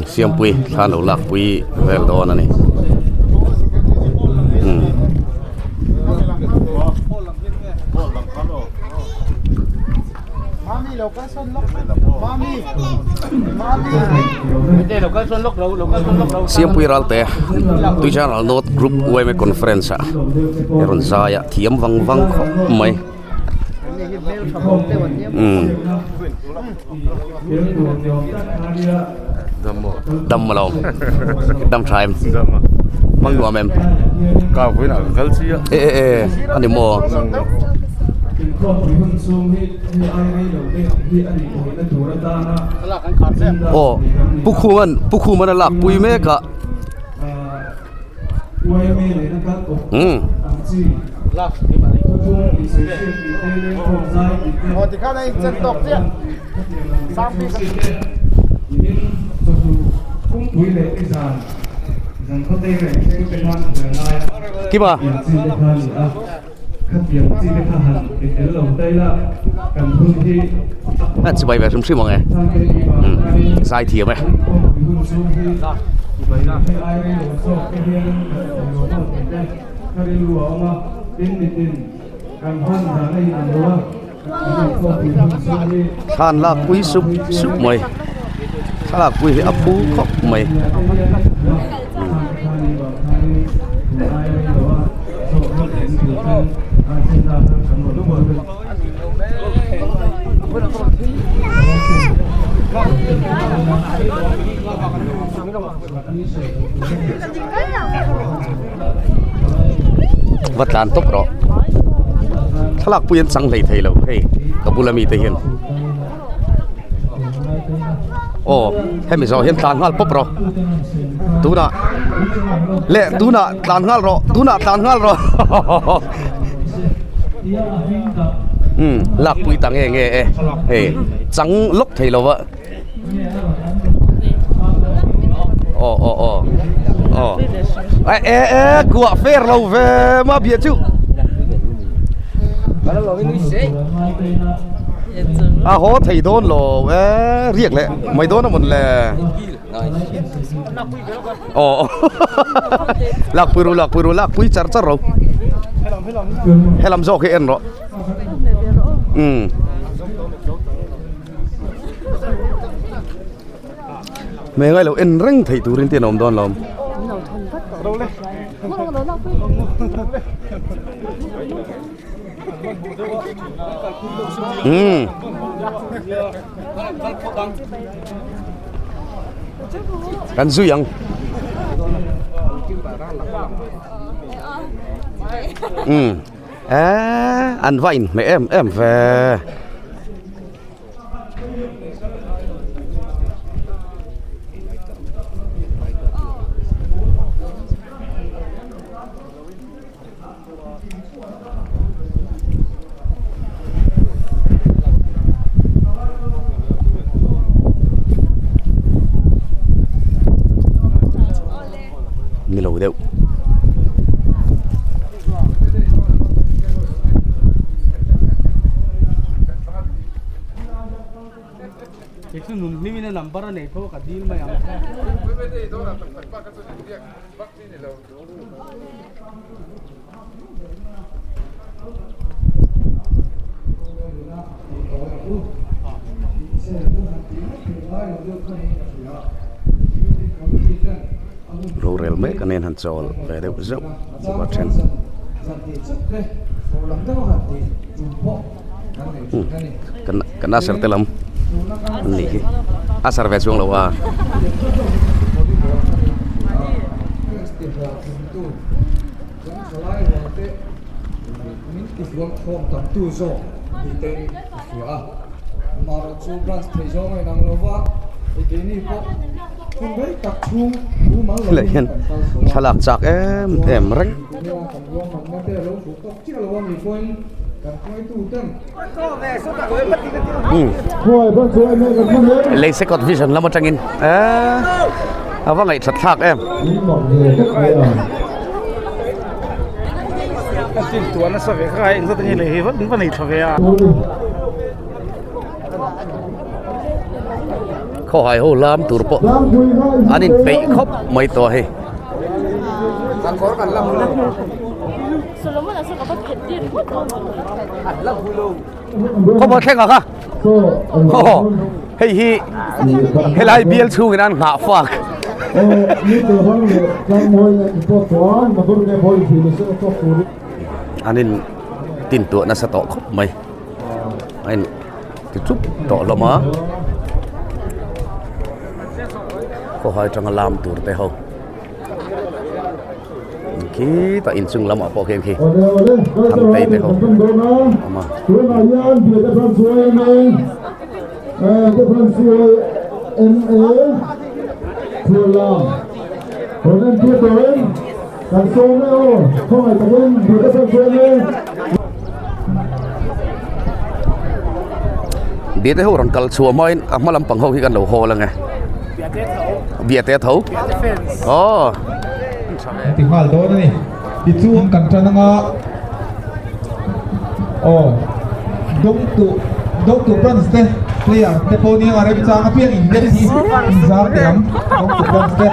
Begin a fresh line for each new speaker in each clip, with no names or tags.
Siampui thla lo lakpui vel dawn a ni. Siampui Ralte Tuichangral North Group yma Conference ah a rawn zai a thiam vang vang khawp mai umm dam lo dam tha em hmang nuam em e e e ani maw. Aw Pu Khuman Pu Khuman a lak pui mek a umm. Kima. An chibai ve hrim hrim ang e zai thiam e. Thlan lak pui sup sup mai thlalak pui hi a phu khawp mai. Va tlan tawp rawh thlalak pui an chang hlei thei lo hei ka bula mite hian aw hemi zawh hian tlan nghal pawp rawh tunah leh tunah tlan nghal rawh tunah tlan nghal rawh umm lakpui ta nge nge e hei chang lawk thei lo va. Aw aw aw aw e e e kuah fer lo ve ma bia chu a haw thei dawn lo e riak leh mai dawn a mawn le aw lakpui ru lakpui ru lakpui char char ro helam zawk hi en rawh umm. Hmel ngai lo en reng theih turin te an awm dawn lo. Umm. Kan zui ang. Umm. Eee an va inhmeh em em ve. Ni lo deuh. Rorel mek a nen han chawl ve deuh zeuh bawk a then. Kan asar te lam an nih hi asar ve chuang lo a. Helai hian thlalak chak em em reng. Lei second vision lam atangin eee. A va ngaihthat thlak em. Khawhai ho lam tur pawh an inpeih khawp mai tawh a hei. Khawmaw thleng ang a aw hei hi helai bial chhungin an nghah fak an in tin tuah nasa tawh khawp mai a in ti chup tawh hlawm a khawhai atanga lam tur te ho. Khitah inchung lamah pawh khian khi Thangtei te ho a awm a. Biate ho rawn kal chhuah hmain a hma lampang ho hi kan lo hawl ang e. Biate tho. Aw.
Ti nghal dawn a ni. Tichuan kan tan anga aw dawngtu dawngtu branch te player te pawh nia a remchang apiang in net hi in zar teh ang dawngtu branch te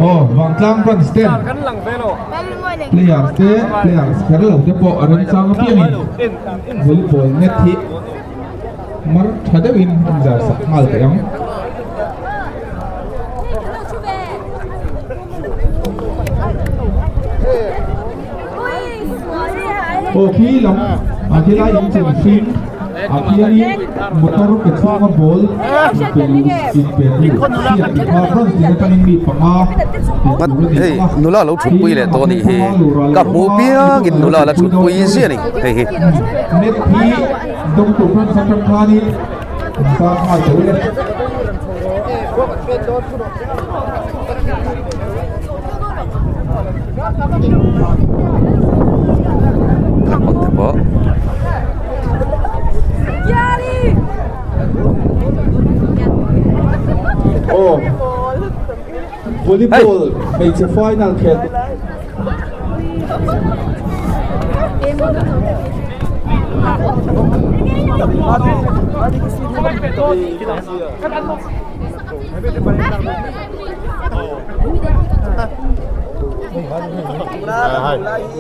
aw vangtlang branch ten player te players kher lo te pawh a remchang apiang in volleyball net hi Mar tha deuhin an zar sak nghal teh ang. Aw khi lam a khi lai in chung hring a khianin motor ke chhunga ball inpe inpe luh hriat tih kha branch tin atangin mi panga tih tur a ni
Hei
bawk a.
nula lo thutpui leh tawh a nih hi ka hmuh piangin nula la thutpui ziah a ni hei hi.
Net hi Dawngtu branch atang khanin an zar nghal tawh e.
Lampang te pawh.
Aw volleyball hmeichhe final khel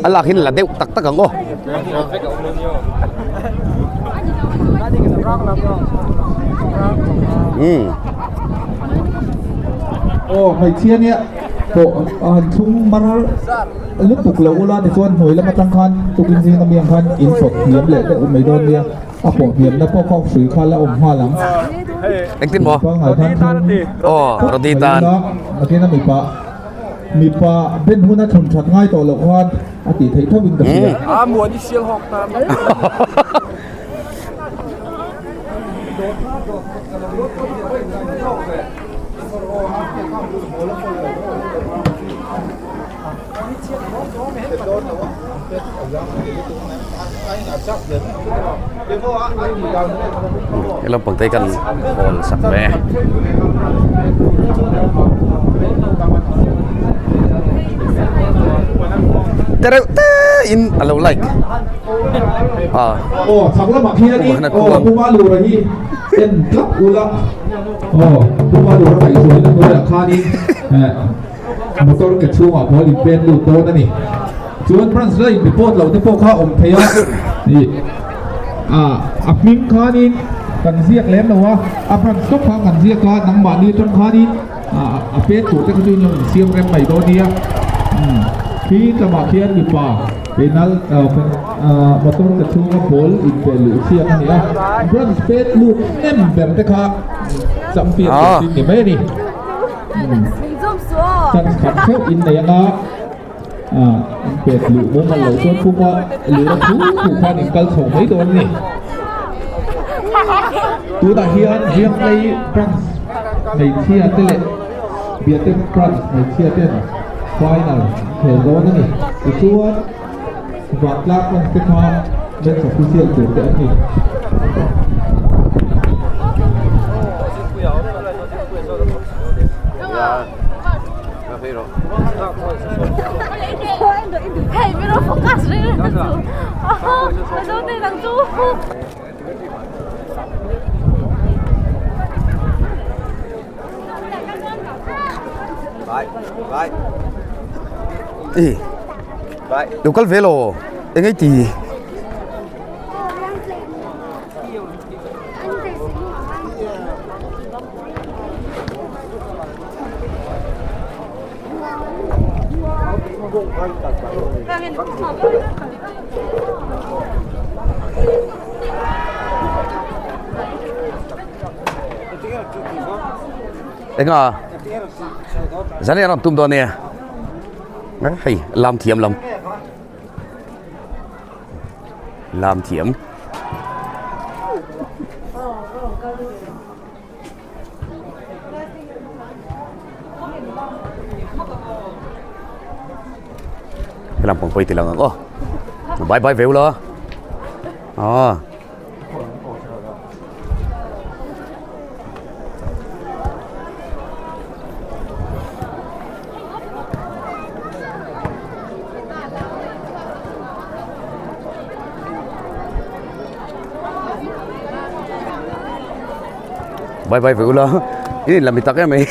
A lak hin la deuh tak tak ang aw. Umm.
Aw hmeichhia nia pawh a han thlung mar lutuk lo ula tichuan hnuai lam atang khan tukin zing ami ang khan in sawt hniam leh deuh mai dawn nia a pawh hniamna pawh kha hrui kha la awm nghal ang.
Engtin maw?
Pangngai khan thlung
Aw Rodi tan.
Nakin a mipa mipa ben huna thlun that ngai tawh loh khan a tih theih tho in ka hria.
He lampang te hi kan hawl sak ve tereuh te in a lo like a
Aw chhak lamah khianin aw Puma Lura hi en tlat ula aw Puma Lura ngaihtuahna hnuaiah khanin eh motor ke chhungah ball in pen lut dawn a ni chuan branch la in report loh te pawh kha a awm thei a ih ah a hming khanin kan ziak lem lo a a branch tawp kha kan ziak a nangmahni atang khanin ah a pen tur te kha chu in lo insiam rem mai dawn nia umm khi lamah khian mipa Penal motor te chhunga ball inpeh luh chhiak a ni a, branch pet lut hnem ber te kha champion tur tin ni mai a ni. Chance khat theuh in nei anga an pet luh mumal lo chuan puma lura thu thu khan in kal chho mai dawn a ni. Tunah hian Rianglei branch hmeichhia te leh Biate branch hmeichhia ten Final khel dawn a ni. Tichuan, Vantlang fans te kha match official tur te an ni.
Lo kal ve lo eng ei ti. Enga zan hian a rawn tum dawn nia hei lam thiam lam lam thiam. Helam pang pawh i ti lang ang aw bye bye ve ula aw. Bye bye ve ula in in la mi tak em mai.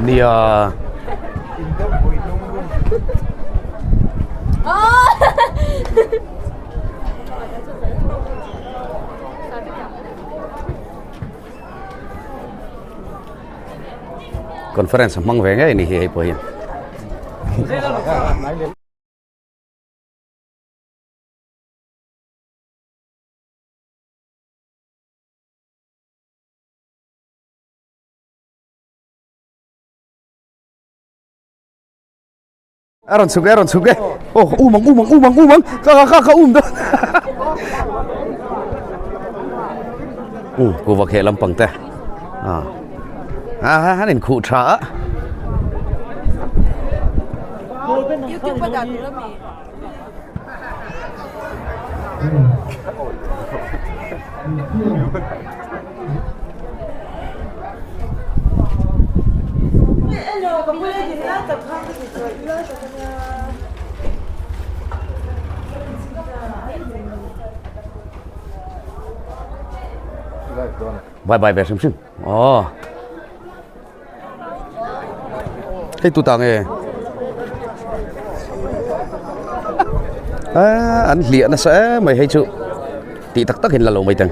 Nia. Conference a hmang ve ngei a ni hi hei pawh hian. A rawn chhuk e, a rawn chhuk e. Oh, um ang, um ang, um ang, um ang. Ka ka ka ka um dawn. Um, kuva kheh lampang te. Ah. Ah, han in khuh tha a.
YouTube a dah tur a mi.
Bye bye ve hrim hrim. Aw. Hei tu ta nge? An hliah nasa em mai hei chu tih tak tak in la lo mai teng.